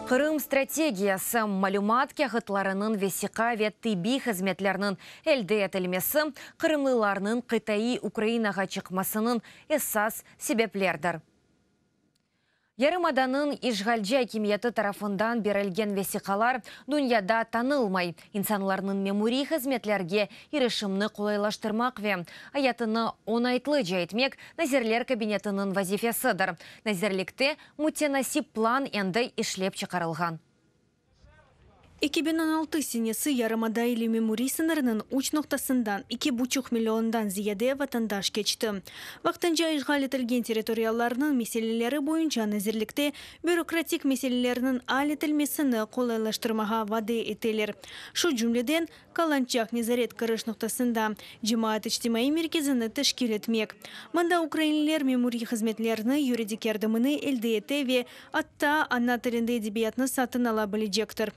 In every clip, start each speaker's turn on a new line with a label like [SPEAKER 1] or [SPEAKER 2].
[SPEAKER 1] Qırım strategiyası, malümat kâğıtlarınıñ vesiqa ve tibbiy hızmetlerniñ elde etilmesi qırımlılarnıñ qıtaiy Ukrainağa çıqmasınıñ esas sebeplerdir. Yarımadanıñ işğalci akimiyeti tarafından berilgen vesiqalar dünyada tanılmay, insanlarnıñ memuriy hızmetlerge irişimni qolaylaştırmaq ve ayatını oñaytlıca etmek Nazirler Kabinetiniñ vazifesidir. Nazirlikte mütenasip plan endi işlep çıqarılğan.
[SPEAKER 2] 2016 senesi yarımada ile memuriy sıñırnıñ üç noqtasından eki buçuq milliondan ziyade vatandaş keçti. Vaqtınca işğal etilgen territoriyalarnıñ meseleleri boyunca nazirlikte bürokratik meselelerniñ al etilmesini qolaylaştırmağa vade eteler. Şu cümleden, Kalançak nezaret kiriş noqtasında cemaat-içtimaiy merkezini teşkil etmek. Mında ukrainliler memuriy hızmetlerni, yuridik yardımını elde ete ve atta ana tilinde edebiyatnı satın ala bilecektir.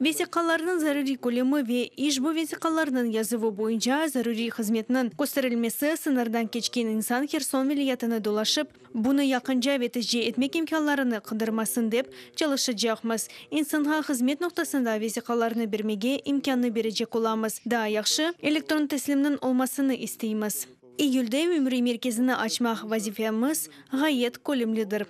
[SPEAKER 2] Vesiqalarnıñ zaruriy kölemi ve işbu vesiqalarnıñ yazuvı boyunca zaruriy hızmetniñ kösterilmesi sıñırdan keçken insan Herson vilâyetini dolaşıp, bunı yaqınca ve tezce etmek imkânlarını qıdırmasın dep çalışacaqmız. İnsanğa hızmet noqtasında vesiqalarnı bermege imkânnı berecek olamız. Daa yahşı, elektron teslimniñ olmasını isteymiz. İyülde memuriy merkezini açmaq vazifemiz ğayet kölemlidir.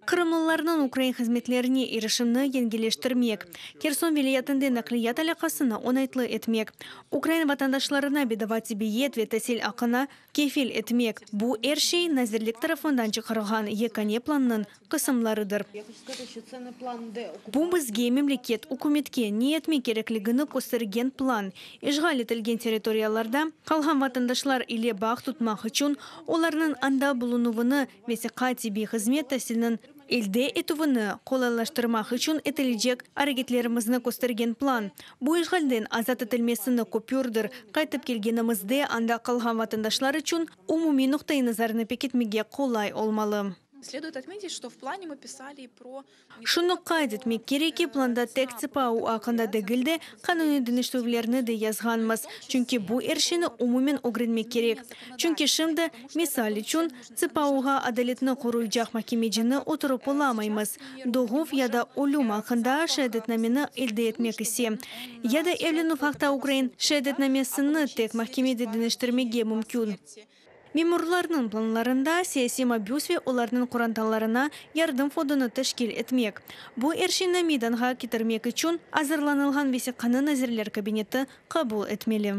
[SPEAKER 2] Qırımlılarnıñ ukrain hızmetlerine irişimni yengilleştirmek, Herson vilâyetinde naqliyat alâqasını oñaytlı etmek, ukrain vatandaşlarına bedava tibbiyet ve tasil aqqını kefil etmek, bu er şey nazirlik tarafından çıqarılğan yekâne plannıñ qısımlarıdır. Bu bizge memleket, ükümetke ne etmek kerekligini köstergen plan, işğal etilgen territoriyalarda qalğan vatandaşlar ile bağ tutmaq içün olarnıñ anda bulunuvını, vesiqa, tibbiy hızmet, tasilniñ elde etüvini qolaylaştırmaq içün etilecek areketlerimizni köstergen plan. Bu işğalden azat etilmesini köpürdir, qaytıp kelgenimizde anda qalğan vatandaşlar içün umumiy noqtai-nazarnı pekitmege qolay olmalı.
[SPEAKER 3] Следует отметить, что в плане мы писали и про
[SPEAKER 2] Şunı qayd etmek kerek ki, planda tek CPU aqqında degil de, qanuniy deñiştirüvlerni de yazğanmız, çünki bu er şeyni umumen ögrenmek kerek. Çünki şimdi, misal içün, CPU-ğa adaletni qoruycaq makemecini oturıp olamaymız, doğuv ya da ölüm aqqında şeadetnameni elde etmek ise, ya da evlenüv aqta ukrain şeadetnamesini tek makemede deñiştirmege mümkün. Memurlarnıñ planlarında, siyasiy mabüs ve olarnıñ qorantalarına yardım fondunı teşkil etmek. Bu er şeyni meydanğa ketirmek içün azırlanılğan vesiqanı Nazirler Kabineti qabul etmeli.